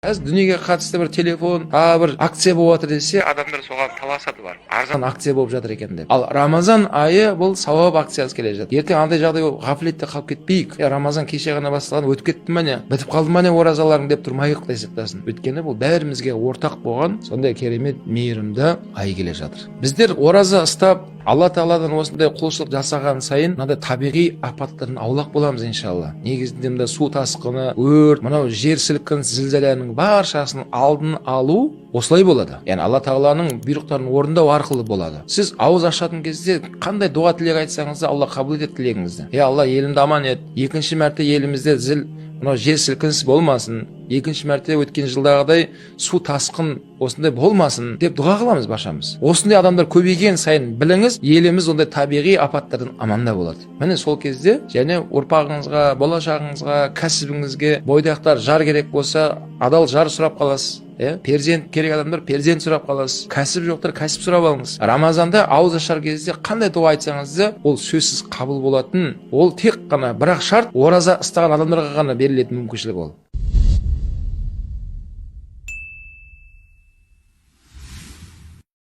Қазір дүниеге қатысты бір телефон, бір акция болып жатыр десе, адамдар соған таласады барып, арзан акция болып жатыр екен деп. Ал Рамазан айы бұл сауап акциясы келе жатыр. Ертең андай жағдай болып, ғафлетте қалып кетпейік. Е, Рамазан кеше ғана басталған, өтіп кетті ма, не, бітіп қалды ма, не оразаларың деп тұрмайық, Құдай сақтасын. Өйткені бұл бәрімізге ортақ болған сондай керемет мейірімді ай келе жатыр. Біздер ораза ұстап, Алла Тағаладан осындай құлшылық жасаған сайын мынандай табиғи апаттардан аулақ боламыз, иншалла. Негізінде мында су тасқыны, өрт, мынау жер сілкінісі, зілзаланың баршасының алдын алу осылай болады, яғни Алла Тағаланың бұйрықтарын орындау арқылы болады. Сіз ауыз ашатын кезде қандай дұға, тілек айтсаңыз да, Алла қабыл етеді тілегіңізді. Е, Алла, елімді аман ет, екінші мәрте елімізде мынау жер сілкінісі болмасын, екінші мәрте өткен жылдағыдай су тасқын осындай болмасын деп дұға қыламыз баршамыз. Осындай адамдар көбейген сайын, біліңіз, еліміз ондай табиғи апаттардан аманда болады. Міне, сол кезде және ұрпағыңызға, болашағыңызға, кәсібіңізге, бойдақтар жар керек болса, адал жар сұрап қаласыз, иә, перзент керек адамдар перзент сұрап қаласыз, кәсіп жоқтар кәсіп сұрап алыңыз. Рамазанда ауыз ашар кезде қандай дұға айтсаңыз да, ол сөзсіз қабыл болатын. Ол тек қана, бірақ шарт, ораза ұстаған адамдарға ғана берілетін мүмкіншілік ол.